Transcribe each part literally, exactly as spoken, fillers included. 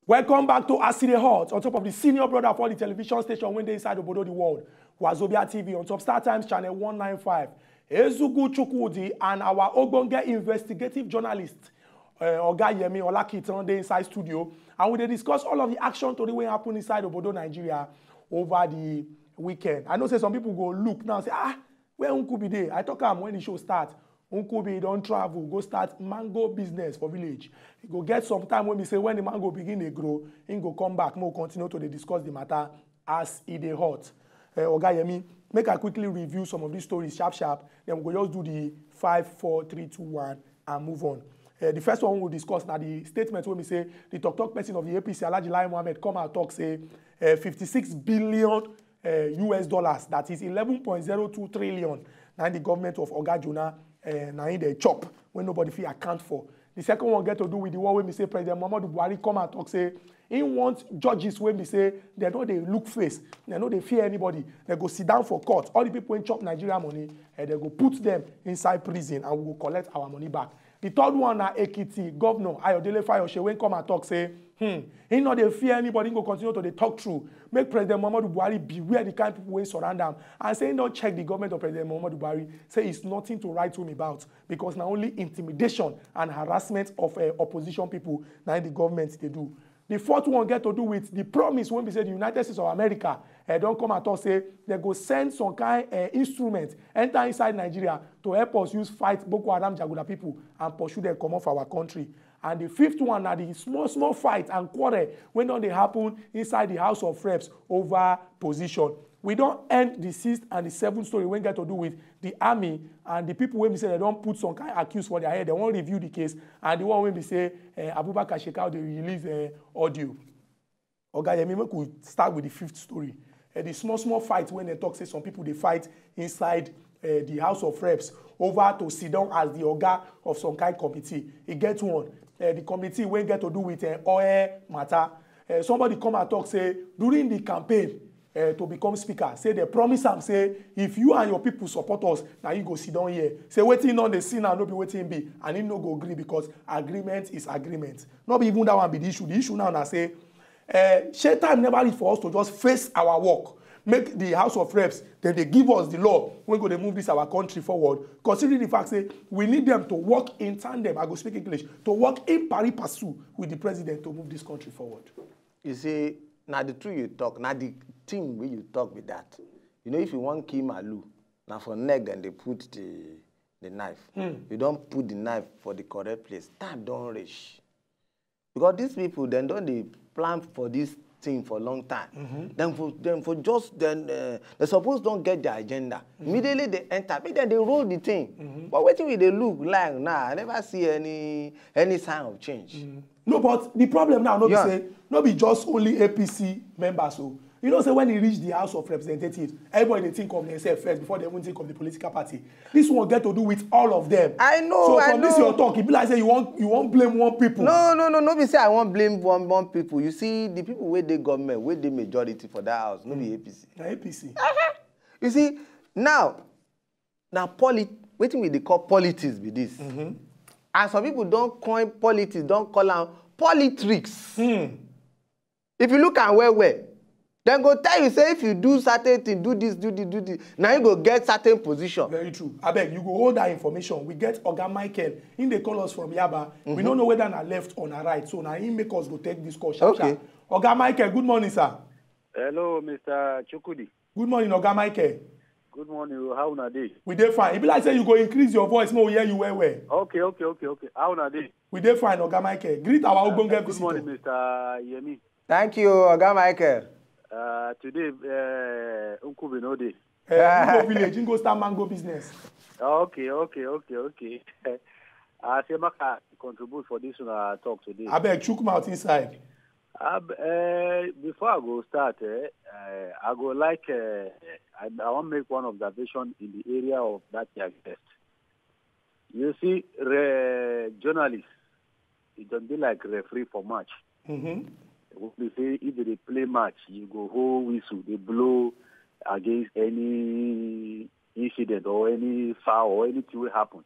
Welcome back to As E Dey Hot on top of the senior brother for the television station wey dey inside obodo the world, Wazobia T V, on top Star Times channel one nine five. Ezugu Chukwudi and our ogbonge investigative journalist, uh, Oga Yemi Olakitan, dey inside studio, and we dey discuss all of the action tori wey happen inside obodo Nigeria over the weekend. I know say some people go look now say, "Ah, where Nkubi dey?" I talk am when the show start. Nkubi don travel, go start mango business for village. E go get some time wey be say when the mango begin dey grow, im go come back, make we continue to dey discuss the matter as e dey hot. Eh, Oga Yemi, make I quickly review some of these stories sharp sharp, then we go just do the five, four, three, two, one and move on. Eh, the first one we discuss na the statement wey be say the tok tok person of the A P C, Alhaji Lai Mohammed, come out talk say, eh, fifty-six billion, eh, U S dollars, that is eleven point zero two trillion, na the government of Oga Jonah, eh, na im dey chop, wey nobody fit account for. The second one get to do with the one wey be say President Muhammadu Buhari come and talk say he want judges wey be say dem no dey look face, dem no dey fear anybody. Dem go sit down for court. All the people wey chop Nigeria money, eh, dem go put them inside prison and we go collect our money back. The third one na Ekiti governor Ayodele Fayose wey come and talk say, hmm, he no dey fear anybody, he go continue to dey talk true. Make President Muhammadu Buhari beware the kind people wey surround am, and say he don check the government of President Muhammadu Buhari, say it's nothing to write home about, because na only intimidation and harassment of, eh, opposition people na the government dey do. The fourth one get to do with the promise wey be say the United States of America, eh, don come and talk say dem go send some kind, eh, instrument enter inside Nigeria to help us use fight Boko Haram jaguda people and pursue them comot for our country. And the fifth one na the small small fight and quarrel wey don dey happen inside the House of Reps over position. We don end the sixth and the seventh story wey get to do with the army and the people wey be say dem don put some kind accuse for their head. Dem wan review the case, and the one wey be say, eh, Abubakar Shekau dey release, eh, audio. Oga Yemi, make we start with the fifth story. Eh, the small small fight wey dem talk say some people dey fight inside, eh, the House of Reps over to sit down as the oga of some kind committee. E get one, eh, the committee wey get to do with, eh, oil matter. Eh, somebody come and talk say during the campaign, eh, to become speaker, say dem promise am say if you and your people support us, na you go sit down here. Say wetin he no dey see now no be wetin be, and he no go gree because agreement is agreement. No be even that one be the issue. The issue now na say, eh, shey time never reach for us to just face our work, make the House of Reps dem dey give us the law wey go dey move this our country forward, considering the fact say we need them to work in tandem, I go speak English, to work in pari passu with the president to move this country forward. You see, na the truth you talk, na the thing wey you talk be that. You know, if you wan kill malu, na for neck dem dey put the, the knife. Hmm. You don put the knife for the correct place. Time don reach. Because these people, dem don dey plan for this thing for long time. Mm-hmm. Dem for, dem for just, dem, eh, dem suppose don get their agenda. Mm-hmm. Immediately dem enter, make dem dey roll the thing. Mm-hmm. But wetin we dey look like now, I never see any, any sign of change. Mm-hmm. No, but the problem now no be, yeah, say, no be just only A P C members o. You know say when e reach the House of Representatives, everybody dey think of themselves first before they even think of the political party. This one get to do with all of them. I know, so I from this know. Your talk, e be like say you wan, you wan blame one people. No, no, no, no be say I wan blame one, one people. You see, the people wey dey government, wey dey majority for that house, no be, mm, A P C. Na A P C. Uh-huh. You see, now, na polit-, wetin we dey call politics be this. Mm-hmm. And some people don coin politics, don call am politricks. Hmm. If you look am well well, dem go tell you say if you do certain thing, do this, do this, do this, na you go get certain position. Very true. Abeg, you go hold that information. We get Oga Michael. He dey call us from Yaba. We, mm-hmm, no know whether na left or na right. So na him make us go take this call sharp, okay, sharp. Oga Michael, good morning, sir. Hello, Mister Chukwudi. Good morning, Oga Michael. Good morning. How una dey? We dey fine. E be like say you go increase your voice, make we hear you well well. Okay, okay, okay, okay. How una dey? We dey fine, Oga Michael. Greet our, uh, ogbonge visitor. Good morning, Mister Yemi. Thank you, Oga Michael. Uh, today, uh, Nkubi no dey. Uh, Nkubi village, he go start mango business. Okay, okay, okay, okay. I say make I contribute for this una talk today. Abeg, chook mouth inside. Uh, before I go start, eh, uh, I go like, uh, I, I wan make one observation in the area of that your guest. You see, re-, journalists, it don be like referee for match. Mm-hmm. When they say if they play match, you go hold whistle, they blow against any incident or any foul or anything will happen.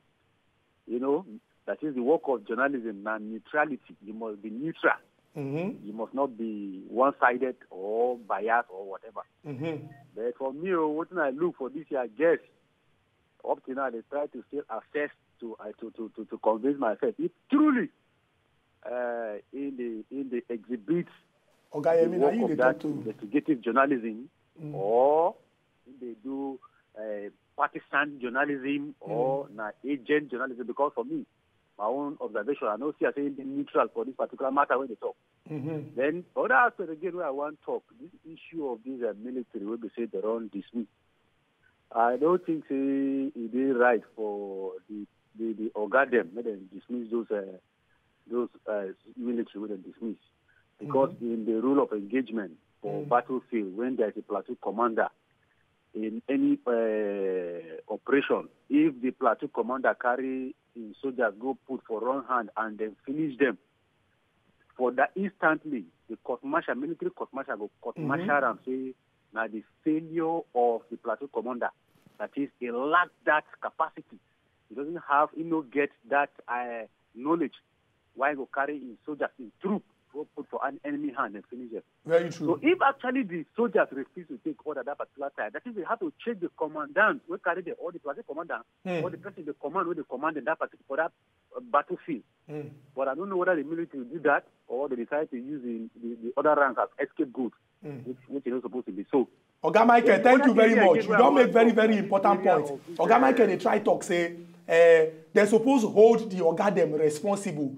You know, that is the work of journalism, na neutrality. You must be neutral. Mm-hmm. You must not be one-sided or biased or whatever. Mm-hmm. But for me, oh, what I look for this year, guess up to now they try to still assess to uh, to, to, to to convince myself if truly uh, in the in the exhibits Oga the Yemi, now work you of dey that talk to. investigative journalism Mm. or they do uh, partisan journalism or na agent journalism, because for me, my own observation, I no see as anything neutral for this particular matter when they talk. Mm-hmm. Then other aspect again where I want talk, this issue of this uh, military wey be say they run dismiss. I don't think say e dey right for the the, the oga dem make dem dismiss those uh, those uh, military wey dem dismiss, because in the rule of engagement for Mm. battlefield, when there is a platoon commander in any uh, operation, if the platoon commander carry im soldiers go put for wrong hand and then finish them for that instantly, the court martial, military court martial go court martial am say na the failure of the platoon commander, that is, he lack that capacity. He doesn't have, he no get that uh, knowledge. Why go carry in soldiers in troop go put for an enemy hand and finish them? Very So true. If actually the soldiers refuse to take order that particular time, that is, they have to change the commandant wey carry the or the platoon commander Hmm. or the person the command wey the command in that particular for that uh, battlefield. Mm. But I don't know whether the military do that or they decide to use the, the, the other rank as escape goat, Mm. which which is not supposed to be so. Oga Michael, The thank other you very area much. again You where don I make very wan very talk important area point. of this, Oga Michael uh, dey try talk say uh, they suppose hold the oga dem responsible.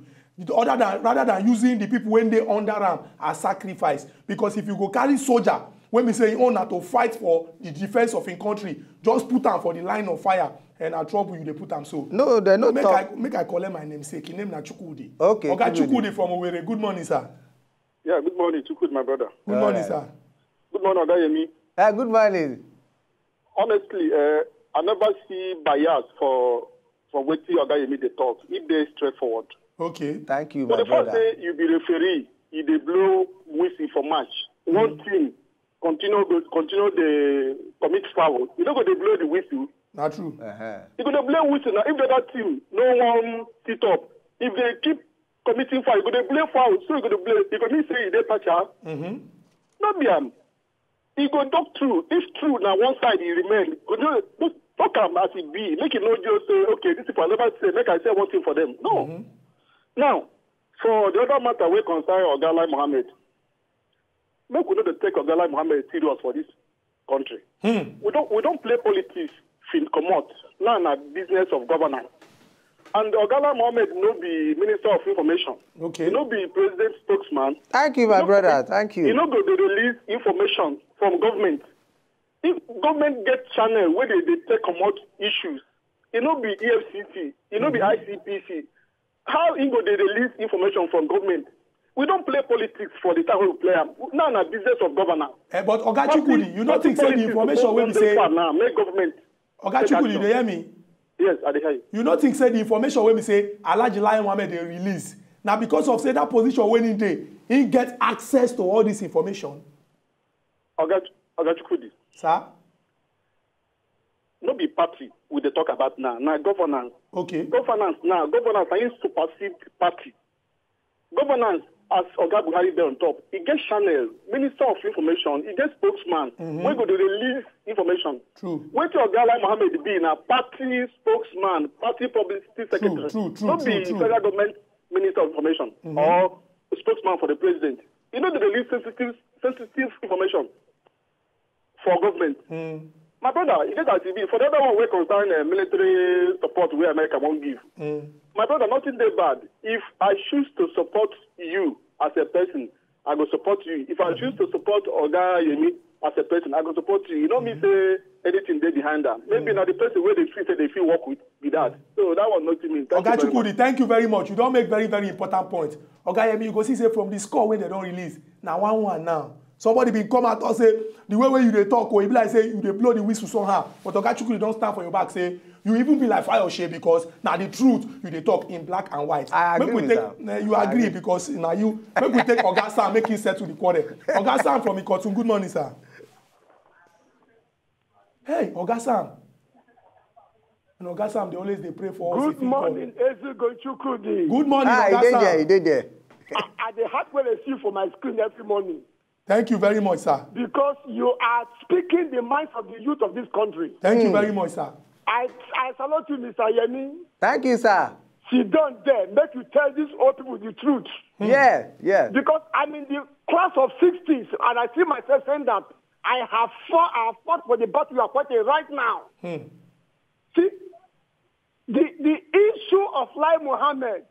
Other than rather than using the people wey dey under am as sacrifice, because if you go carry soldier wey be say im own na to fight for the defense of im country, just put am for the line of fire, and na trouble you dey put am so. No, they no make talk. I make I collect my namesake. Im name na Chukwudi. Okay, Oga Chukwudi. Chukwudi from Owerri. Good morning, sir. Yeah, good morning, Chukwudi, my brother. Good morning, Alright. Sir. Good morning, Oga Yemi. Uh, good morning. Honestly, uh, I never see bias for for wetin Oga Yemi dey talk. If they straightforward. Okay. Thank you, So my the first brother. Say you be referee, you dey blow whistle for match. One team continue go continue dey commit foul. You no go dey blow the whistle. Na true. Uh-huh. You go dey blow whistle now. If the other team no wan sit up, if they keep committing foul, you go dey blow foul. So you go dey blow. You go mean say you dey partial. Mm-hmm. No be am. E go talk true. If true na one side e remain, go just just talk am as e be. Make e no just say, okay, this people never say, make I say one thing for them. No. Mm-hmm. Now, for the other matter wey concern Oga Lai Mohammed, make we no dey take Oga Lai Mohammed serious for this country. Hmm. We don we don play politics since comot. Now na business of governance. And Oga Lai Mohammed no be minister of information. Okay. He no be president spokesman. Thank you, my No, brother. Thank He you. no go dey release information from government. If government get channel wey dey dey take comot issues, e no be E F C C, e no be I C P C. How e go dey release information from government? We don play politics for the time wey we play am. Now na business of governance. Eh, but Oga Party- Chukwudi, you no party think say the politics information suppose wey be don dey say far now, make government Oga take Chukwudi, action. You dey hear me? Yes, I dey hear you. You no think say the information wey be say Alhaji Lai Mohammed dey release na because of say that position wey he dey, he get access to all this information? Oga Oga Chukwudi, Sir? No be party we dey talk about now, na governance. Okay. Governance now, governance na im supersede party. Governance, as Oga Buhari dey on top, e get channel, minister of information, e get spokesman Mhm. wey go dey release information. True. Wetin Oga Lai Mohammed be na party spokesman, party publicity secretary, True, true, no true, be true. Federal Government minister of information Mhm. or spokesman for the president. E no dey release sensitive sensitive information for government. Mm. My brother, e get as e be. For the other one wey concern uh, military support wey America wan give, Mm. my brother, nothing dey bad. If I choose to support you as a person, I go support you. If I choose to support Oga Yemi as a person, I go support you. You know me say anything dey behind am. Maybe na the person wey dey feel say dey fit work with be that. So that one nothing mean. Thank Oga you very much. Chukwudi, thank you very much. You don make very, very important point. Oga Yemi, you go see say from the score wey dem don release, na one one now. Somebody bin come out talk say the way wey you dey talk, oh, e be like say you dey blow the whistle somehow. But Oga Chukwudi don stand for your back say you even be like Fayose because na the truth you dey talk in black and white. I agree Make we with take, am. eh, you I agree agree. Because na you. Make we take Oga Sam, make him settle the quarrel. Oga Sam from Ikotun, good morning, sir. Hey, Oga Sam. And Oga Sam, they always dey pray for us. Good If he come. Morning, Ezigo Chukwudi. Good morning, Ah, he Oga dey Sam. There, he dey there. I, I dey happy when I see you for my screen every morning Thank you very much, sir. because you are speaking the minds of the youth of this country. Thank you very much, sir. I I salute you, Mister Yemi. Thank you, sir. Sit down there, make you tell these old people the truth. Yeah, yeah. Because I'm in the class of sixties and I see myself saying that I have fought, I have fought for the battle you are fighting right now. See, the, the issue of Lai Mohammed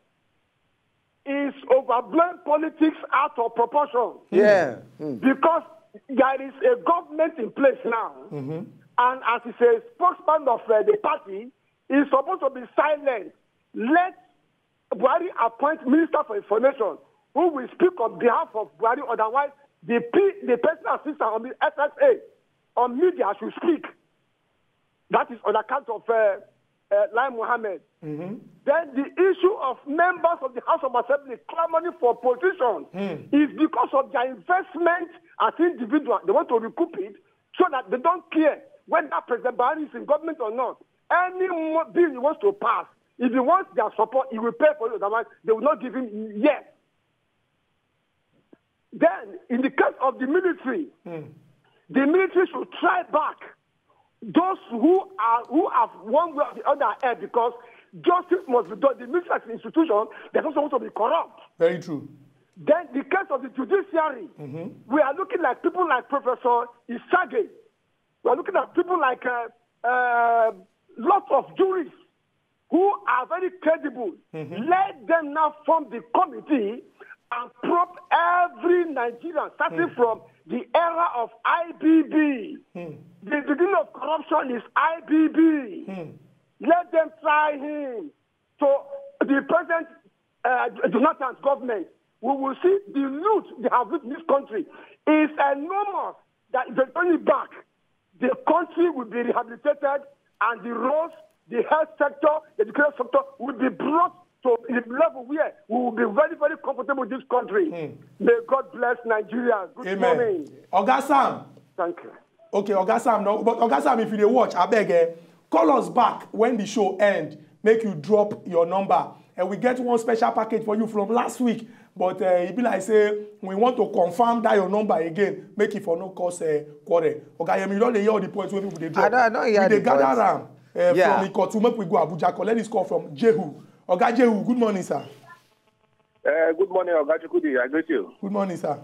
is overblowing politics out of proportion. Yeah. Because there is a government in place now, and as he says, spokesman of uh, the party is supposed to be silent. Let Buhari appoint Minister for Information who will speak on behalf of Buhari. Otherwise, the P, the personal assistant on the S S A on media should speak. That is on account of uh, uh, Lai Mohammed. Then the issue of members of the House of Assembly clamoring for position is because of their investment as individuals. They want to recoup it so that they don't care whether President Buhari is in government or not. Any mo- bill he wants to pass, if he wants their support, he will pay for it. Otherwise, they will not give him yes. Then, in the case of the military, the military should try back those who are who have one way or the other ahead because justice must be done. The military as an institution, they're not supposed to be corrupt. Very true. Then the case of the judiciary, we are looking like people like Professor Isage. We are looking at people like uh, uh, lots of jurists who are very credible. Let them now form the committee and probe every Nigerian, starting from the era of I B B. The beginning of corruption is I B B. Let them try him. So the present uh, Jonathan's government, we will see the loot they have loot in this country is enormous. That if they turn it back, the country will be rehabilitated and the roads, the health sector, the education sector will be brought to the level where we will be very, very comfortable in this country. May God bless Nigeria. Good Amen. Morning. Oga Sam. Thank you. Okay, Oga Sam, no, but Oga Sam, if you dey watch, I beg, eh, call us back when the show end. Make you drop your number. And we get one special package for you from last week. But uh, e be like say we want to confirm that your number again. Make it for no cause uh, quarrel. Oga Yemi, you don dey hear all the points wey people dey drop. I don- I don hear we dey the gather points. Am uh, Yeah. from Ikotu, make we go Abuja, collect this call from Jehu. Oga Jehu, good morning, sir. Uh, good morning, Oga Chukwudi. I greet you. Good morning, sir.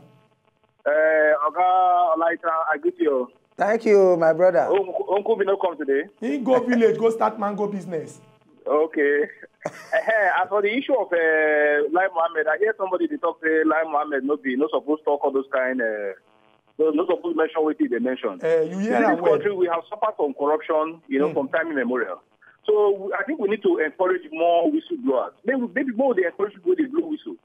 Uh, Oga Olaita, I greet you. Thank you, my brother. Uncle, Uncle Vino come today. He go village, go start mango business. Okay. Eh, as for the issue of uh, Lai Mohammed, I hear somebody dey talk say Lai Mohammed no be no suppose talk all those kind. Uh, no, no suppose mention wetin they mention. Uh, you hear In am this well. Country, we have suffered from corruption, you know, from time immemorial. So we- I think we need to encourage more whistleblowers. Maybe, maybe more they encourage people to blow whistle.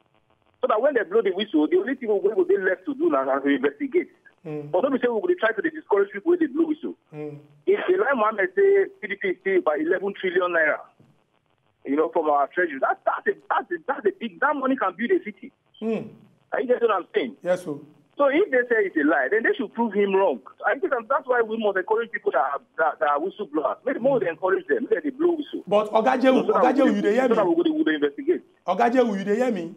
So that when they blow the whistle, the only thing we will be left to do now is to investigate. But don't be say we will try to dey discourage people when they blow whistle. If the Lai Mohammed say P D P is still about eleven trillion naira, you know, from our treasury, that's that's a that's a, that's a big that money can build a city. Are you getting what I'm saying? Yes, sir. So if they say it's a lie, then they should prove him wrong. I think that's why we must encourage people that are, that, that are whistleblowers. Maybe more they encourage them, maybe they blow whistle. But Oga Jehu, So that Oga we Jehu, could- you dey hear so that me? We could, we could investigate. Oga Jehu, you dey hear me?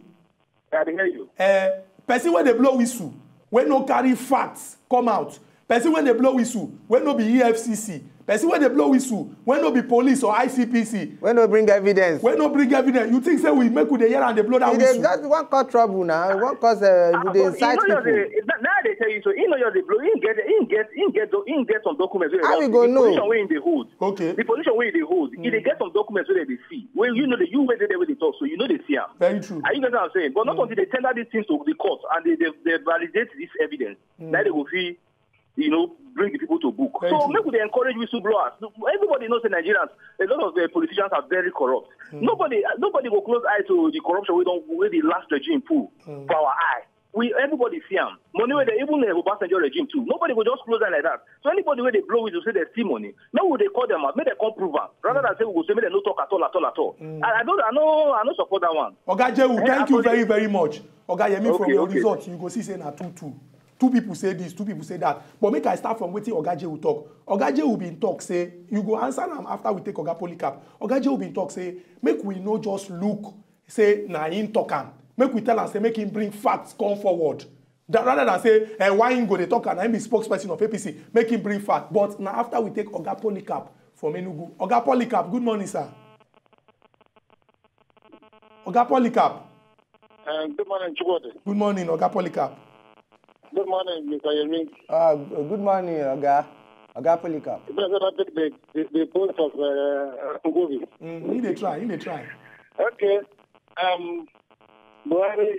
I dey hear you. Uh, person wey dey blow whistle, wey no carry facts come out. Person wey dey blow whistle, wey no be E F C C. Person wey dey blow whistle, wey no be police or I C P C. Wey no bring evidence. Wey no bring evidence. You think say we make we dey hear and dey blow that You dey whistle? just wan cause trouble now. You wan cause uh, you dey But incite you know, people. Just, now they tell you so. You know, just dey blow. He get, he get, he get, he get, he get some documents. Wey How they we have go the know? Position where they hold. Okay. The position where they hold. He dey get some documents where they see. Well, you know the you where they where they talk, so you know they see am. Very true. Are you getting what I'm saying? But not until they tender these things to the court and they, they, they validate this evidence. Now they go see, you know, bring the people to book. Very So true. Make we dey encourage whistleblowers. Everybody knows that Nigerians, a lot of the politicians are very corrupt. Nobody, nobody will close eye to the corruption we don't, where the last regime pull for our eye. We everybody see am. Money where they even the Obasanjo regime too. Nobody will just close eye like that. So anybody where they blow with to say they steal money, now we they call them out, make they come prove am. Rather than say we go say make they no talk at all, at all, at all. I, I don't, I know, I no support that one. Oga Jehu, Eh, thank you Akode- very, very much. Oga Yemi, from Okay, your okay. Result, you go see say na two two. Two people say this, two people say that. But make I start from wetin Oga Jehu talk. Oga Jehu been talk say, you go answer am after we take Oga Polycarp. Oga Jehu been talk say, make we no just look say na him talk am. Make we tell am say make him bring facts come forward. That, rather than say, eh, why him go dey talk and him be spokesperson of A P C, make him bring fact. But na after we take Oga Polycarp from Enugu. Oga Polycarp, good morning, sir. Oga Polycarp. Um, good morning, Chukwudi. Good morning, Oga Polycarp. Good morning, Mister Yemi. Uh, good morning, Oga. Oga Polycarp. President take the, the, the post of uh, Ngovi. Mm, he dey try, he dey try. Okay. Um, Buhari,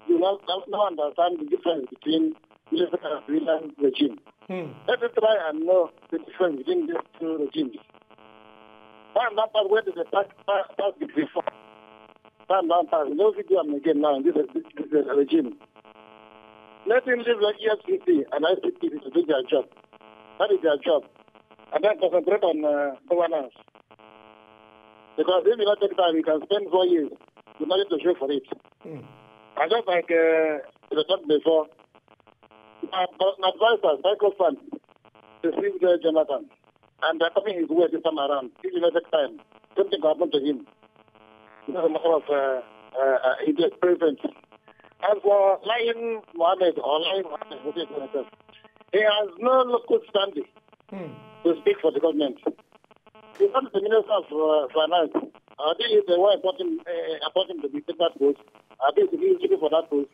you know, don't understand the difference between military and civilian regime. Hmm. Let us try and know the difference between these two regimes. Time that part where the pass, pass, pass the before. Time that part, no video am again now in this, this, this regime. Let him leave the E F C C and I C P to do their job. That is their job. And then concentrate on uh, governance. Because if you not take time, you can spend four years with nothing to show for it. Mm. And just like uh, we talked before, my advisors, Michael Fund, received uh, Jonathan. And they're coming his way this time around. If you not take time, something will happen to him. It's not a matter of uh, uh, uh, presence. As for Lion Mohammed or Lion Mohammed, what is it? He has no local standing hmm. to speak for the government. He's not the minister of uh, finance. I think he's the one appointing, uh, appointing to be that post. I think he's looking for that post.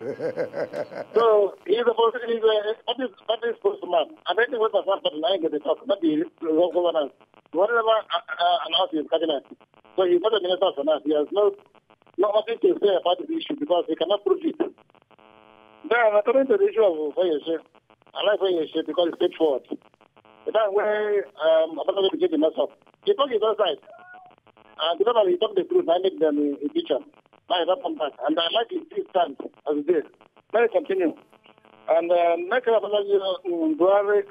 So he's a he's a what is what is postman. And then he was a man, but I get the talk, not the governance. Whatever uh, uh, announced in cabinet. So he's not a minister of finance. He has no nothing to say about the issue because he cannot prove it. Then according to the issue of Fayose, I like Fayose because it's straightforward. The time where um, Abacha became the mess up, he talked his own side. And because he talked the truth, I make them a picture. Now he don't come back. And I like his stand as it is. Let it continue. And uh, make Abacha, you know, Buhari,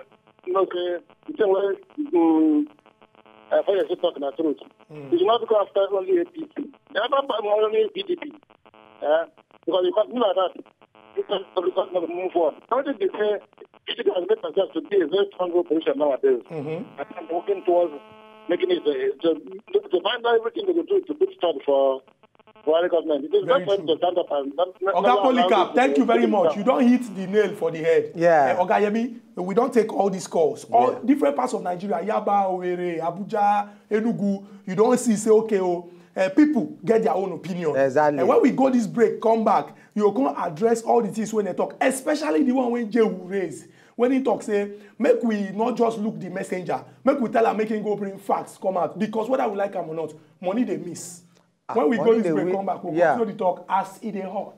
you know, say, the thing where um, uh, Fayose talk the truth. Mm. You should not go after only A P C. They have only P D P. Uh, because you can't do like that. Because you can't move on. How did they say P D P has made themselves to be a very strong opposition nowadays? Mm-hmm. And I'm working towards making it uh, to, to find out everything they can do to put stop for Buhari government. It is not time to stand up and not, not, Oga Polycarp, thank you very much. You don't hit the nail for the head. Yeah. Uh, Oga Yemi, we don't take all these calls. All yeah. different parts of Nigeria, Yaba, Owerri, Abuja, Enugu, you don't see, say, okay, oh, uh, people get their own opinion. Exactly. And when we go this break, come back, you can address all the things when they talk, especially the one when Jehu raised. When he talks, say, make we not just look the messenger, make we tell her, make him go bring facts, come out. Because whether we like him or not, money they miss. Ah, when we go this break, come back, we'll yeah. continue the talk as it is hot.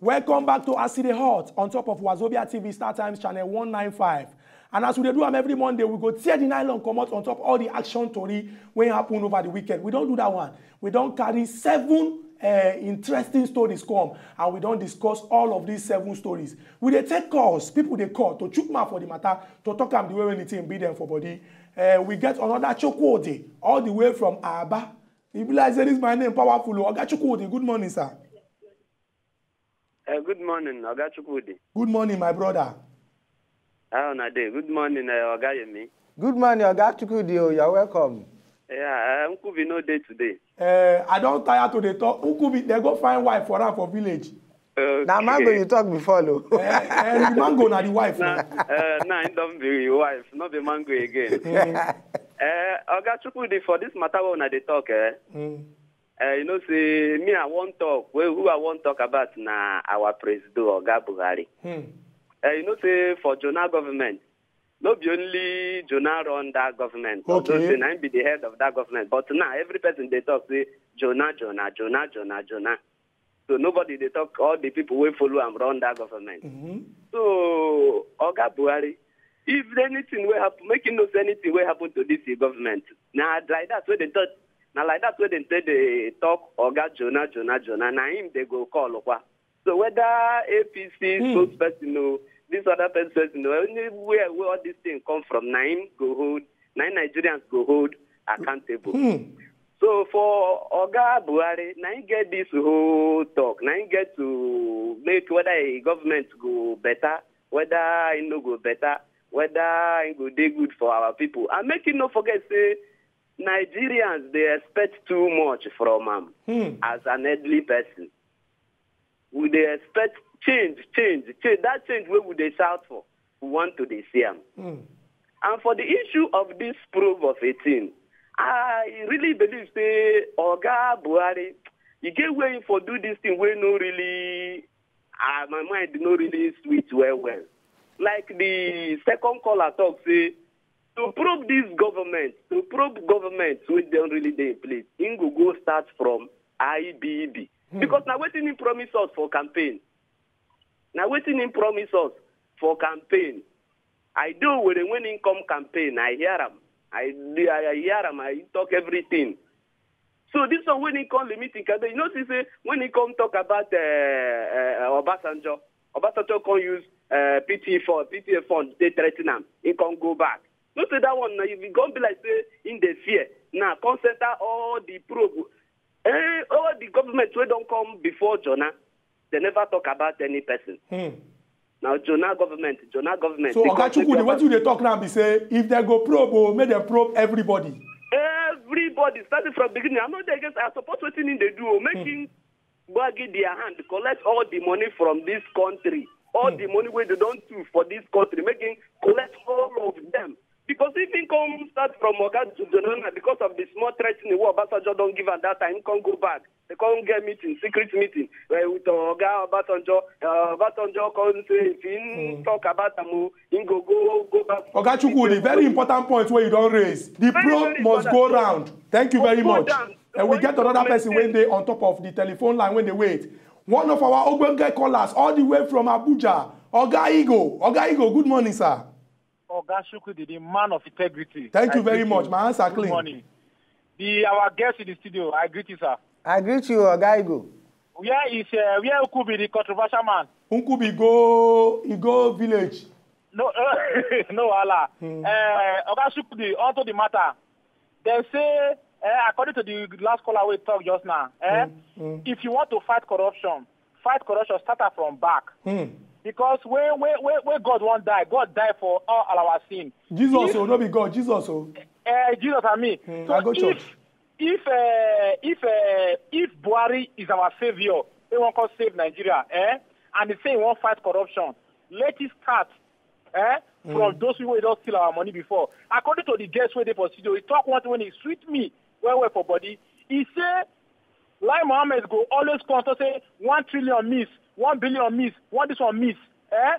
Welcome back to Aside Hot on top of Wazobia T V Star Times channel one nine five. And as we do them every Monday, we go tear the nylon come out on top all the action story when happen over the weekend. We don't do that one. We don't carry seven uh, interesting stories come and we don't discuss all of these seven stories. We dey take calls, people they call to chook mouth for the matter, to talk am the way when the thing be them for body. Uh, we get another Chukwudi all the way from Aba. He be like, say, this my name, powerful. Oga Chukwudi, good morning, sir. Uh, good morning, Oga Chukwudi. Good morning, my brother. How are you? Good morning, uh, Oga Yemi. Good morning, Oga Chukwudi. Oh, you're welcome. Yeah, uh, Nkubi no day today. Uh, I don't tire to the talk. Nkubi, they go find wife for her for village. Okay. Na mango you talk before, lo. Eh, eh, the mango na the wife. Na, uh, na it don be wife, no be mango again. Eh, Oga Chukwudi, for this matter wey una dey talk, eh? Mm. Uh, you know, say me I wan talk. Well, who I wan talk about na our presido, Oga Buhari. Hmm. Uh, you know, say for Jonah government, no be only Jonah run that government. Okay. Although say na him be the head of that government, but now every person dey talk say Jonah, Jonah, Jonah, Jonah, Jonah. So nobody dey talk all the people wey follow am run that government. Mm-hmm. So Oga Buhari, if anything wey happen, make him know say anything wey happen to this government, na like that wey dem talk, na like that wey dem take dey talk Oga Jonah, Jonah, Jonah. Na him dey go call kwa. So whether A P C hmm. spokesperson o, this other person o, anywhere where all this thing come from, na him go hold, na him Nigerians go hold accountable. Hmm. So for Oga Buhari, na him get this whole talk, na him get to make whether a government go better, whether e no go better, whether e go dey good for our people. And make you no forget say Nigerians dey expect too much from am. Hmm. As an elderly person, we dey expect change, change, change. That change wey we dey shout for, we want to dey see am. Hmm. And for the issue of this probe of eighteen, I really believe say Oga Buhari, e get way for do this thing wey no really, uh, my mind no really sweet well well. Like the second caller talk say, to probe this government, to probe government wey don really dey in place, im go go start from I B B. Hmm. Because na wetin im promise us for campaign. Na wetin im promise us for campaign. I do when im come campaign, I hear am. I, I hear am, I talk everything. So this one, when im come limit im campaign, you know, see say when im come talk about, uh, uh, Obasanjo, Obasanjo come use, uh, P T A fund, P T A fund, they threaten am. Im come go back. No say that one, now, if e come be like say im dey fear, now come center all the probe. Eh, all the government wey don come before Jonah, they never talk about any person. Hmm. Now Jonah government, Jonah government. So Oga Chukwudi, wetin you dey talk now be say if they go probe, oh, make dem probe everybody. Everybody, starting from beginning. I no dey against. I support wetin im dey do. Oh, make im gbagi their hand, collect all the money from this country, all the money wey they don do for this country, make im collect all of them. Because if im come start from Oga Jonah, because of the small threatening wey Obasanjo don give am that time, im come go back. They come get meeting, secret meeting, eh, with Oga Obasanjo. Uh, Obasanjo come say if he talk about am, oh, he go, go, go back. Oga Chukwudi, very important point wey you don raise. The probe must go round. Thank you very much. And we get another person wey dey on top of the telephone line wey dey wait. One of our ogbonge callers all the way from Abuja, Oga Igo. Oga Igo, good morning, sir. Oga Chukwudi, the man of integrity. Thank you very much. My hands are clean. Good morning. The, our guest in the studio, I greet you, sir. I greet you, Oga Igo. Where is, uh, where Nkubi, the controversial man? Nkubi go, he go village. No, no, Allah. Hmm. Uh, Oga Chukwudi, onto the matter. They say, eh, according to the last caller we talk just now, eh, if you want to fight corruption, fight corruption, start am from back. Hmm. Because when, when, when, when God wan die, God die for all our sin. Jesus o, no be God, Jesus o. Eh, Jesus and me. Hmm, so I go if, church. If, eh, if, eh, if Buhari is our savior, he wan come save Nigeria, eh, and he say he wan fight corruption, let it start, eh, from those people wey don steal our money before. According to the guest wey dey for studio, he talk one thing wey e sweet me well well for body. He say Lai Mohammed go always come to say one trillion miss, one billion miss, one this one miss, eh?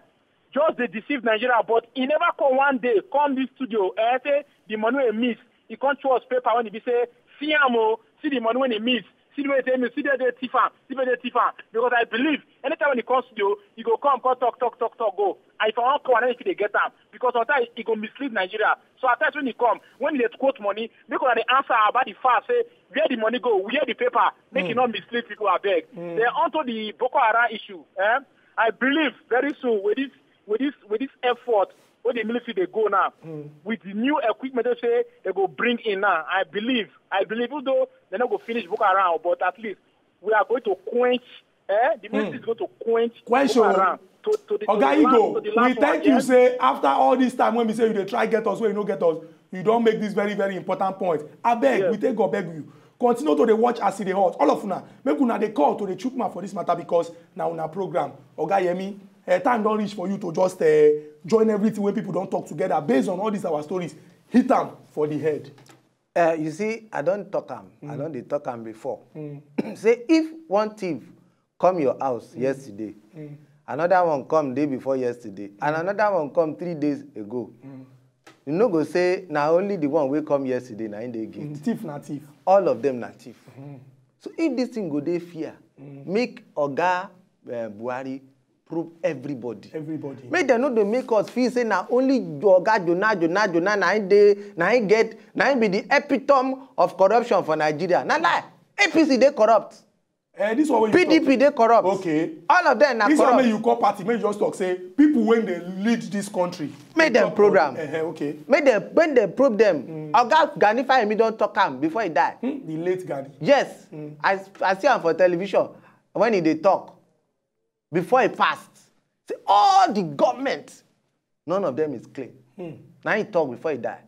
Just dey deceive Nigeria, but he never come one day, come this studio, eh, say the money wey miss, he come show us paper when he be say, see am o, see the money wey he miss, see the way they miss, see the way they thief am, see the way they thief am. Because I believe anytime when he comes studio, he go come, come talk, talk, talk, talk, go. And if I wan call, I no fit dey get am. Because sometimes he go mislead Nigeria. So at times when he come, when he dey quote money, make una dey answer about the fact, say where the money go, where the paper, make e no mislead people, abeg. Then onto the Boko Haram issue, eh? I believe very soon with this, with this, with this effort wey the military dey go now, with the new equipment wey say they go bring in now, I believe, I believe, even though they no go finish Boko Haram, but at least we are going to quench, eh, the military is going to quench Boko Haram. To, to the, to Oga Igo, we thank you say after all this time when we say you dey try get us, wey you no get us, you don make this very, very important point. Abeg, we take God beg you. Continue to dey watch as e dey hot. All of una, make una dey call to dey chook mouth for this matter because na una program. Oga Yemi, eh, time don reach for you to just, eh, join everything wey people don talk together based on all these our stories. Hit am for the head. Uh, you see, I don talk am. I don dey talk am before. Say if one thief come your house yesterday, another one come day before yesterday, and another one come three days ago, you no go say na only the one wey come yesterday na him dey guilty. Thief na thief. All of them na thief. So if this thing go dey fair, make Oga, uh, Buhari probe everybody. Everybody. Make dem no dey make us feel say na only Oga Jonah, Jonah, Jonah, na him dey, na him get, na him be the epitome of corruption for Nigeria. Na lie. A P C dey corrupt. Eh, this one wey you P D P talk dey corrupt. Okay. All of them na corrupt. This one make you call party, make you just talk say people wey dey lead this country. Make dem probe am. Eh, eh, okay. Make dem, make dem probe them. Oga Gani Fahimi don talk am before he die. Hmm, the late Gani. Yes. I, I see am for television when he dey talk before he passed. Say all the government None of them is clean. Hmm. Na him talk before he die.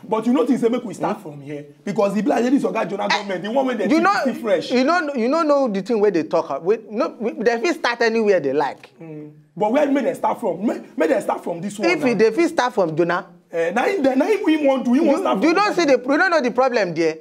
But you notice say make we start from here, because e be like say this oga Jonah government, the one wey dem You keep know, still fresh. You know, you no know the thing wey dey talk. We, no, we, dem fit start anywhere they like. But where make dem start from? Make, make dem start from this one. If Now. They fit start from Jonah. Eh, na him, na him we wan do. He wan You, start you from don't see the, you don't know the problem there.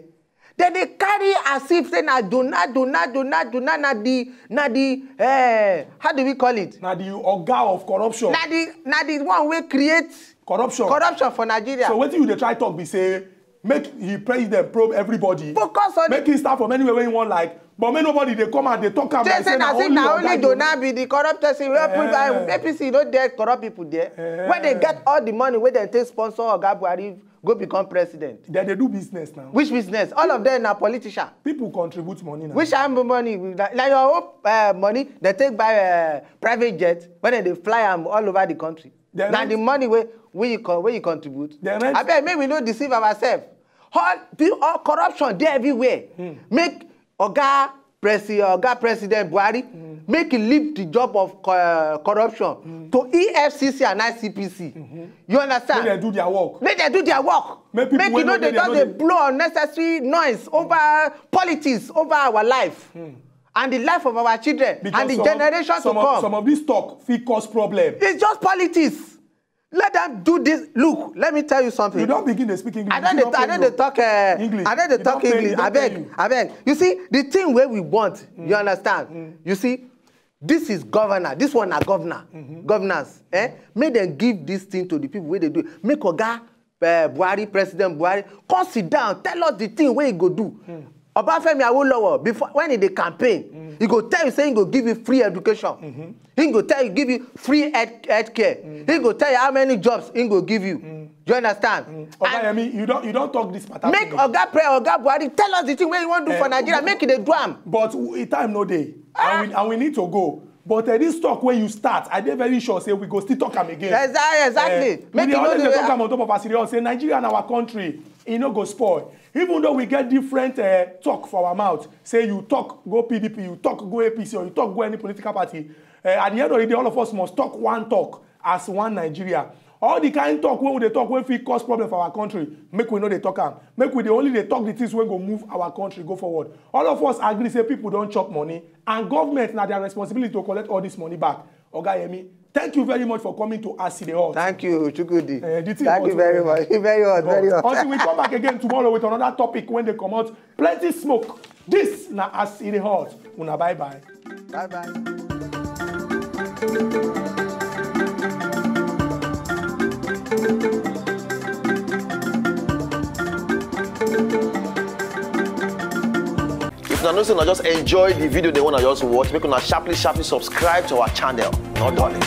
Then they carry as if say na Jonah, Jonah, Jonah, Jonah, na the, na the, eh, how do we call it? Na the oga of corruption. Na the, na the one wey create Corruption. Corruption for Nigeria. So wetin you dey try talk be say make he president probe everybody. Focus on Make him start from anywhere wey he wan like, but make nobody dey come out dey talk am They like say say na na say only na only oga Jonah be the corrupt person. Wey Eh. A P C no dey corrupt people there. When they get all the money wey dem take sponsor Oga Buhari go become president. Dem dey do business now. Which business? All of them na politician. People contribute money now. Which kind money? Na, na your own uh, money. They take buy uh, private jet when they fly am all over the country. Dem Na rent- the money wey wey you con wey you contribute. Dem rent- Abeg, make we no deceive ourselves. All the all corruption dey everywhere. Make oga presi oga president Buhari make he leave the job of uh, corruption to E F C C and I C P C. You Make understand? dem do their work. Make dem do their work. Make people Make wey you no no dey dey- just no dey dey- blow unnecessary noise over politics over our life and the life of our children Because and the some generation of, some to of, come. Some of this talk fit cause problem. It's just politics. Let them do this. Look, let me tell you something. You don begin dey speak English. I don't dey I don't dey talk uh, English. I don't dey You don talk pay- English. you don pay Abeg, you. Abeg. You see the thing wey we want. You understand? You see, this is governor. This one na governor. Governance. Eh? Make dem give this thing to the people wey dey do. It. Make oga uh, Buhari, President Buhari, come sit down, tell us the thing wey he go do. Obafemi Awolowo, before when he dey campaign, he go tell you say he go give you free education. He go tell you give you free health, health care. He go tell you how many jobs he go give you. You understand? Oga Yemi, you don you don talk this matter. Make finish. Oga Pre Oga Buhari tell us the thing wey he wan do for Eh, Nigeria, make he dey do am. But w- time no dey. And we, and we need to go. But uh, this talk wey you start, I dey very sure say we go still talk am again. Exactly, exactly. Eh, we Make dey you no always do dey talk that. Am on top of as e dey hot say Nigeria na our country, e no go spoil. Even though we get different uh, talk for our mouth, say you talk go P D P, you talk go A P C, or you talk go any political party, uh, at the end of the day, all of us must talk one talk as one Nigeria. All the kind talk wey we dey talk wey fit cause problem for our country, make we no dey talk am. Make we dey only dey talk the things wey go move our country go forward. All of us agree say people don chop money and government na their responsibility to collect all this money back. Oga Yemi, thank you very much for coming to As E Dey Hot. Thank you, Chukwudi. Eh, the thing Thank hot you very well. much. Very hot, very hot. Until we come back again tomorrow with another topic wey dey comot plenty smoke. This na As E Dey Hot. Una bye bye. Bye bye. If una know say una just enjoy the video dem wey una just watch, make una sharply sharply subscribe to our channel. No dulling.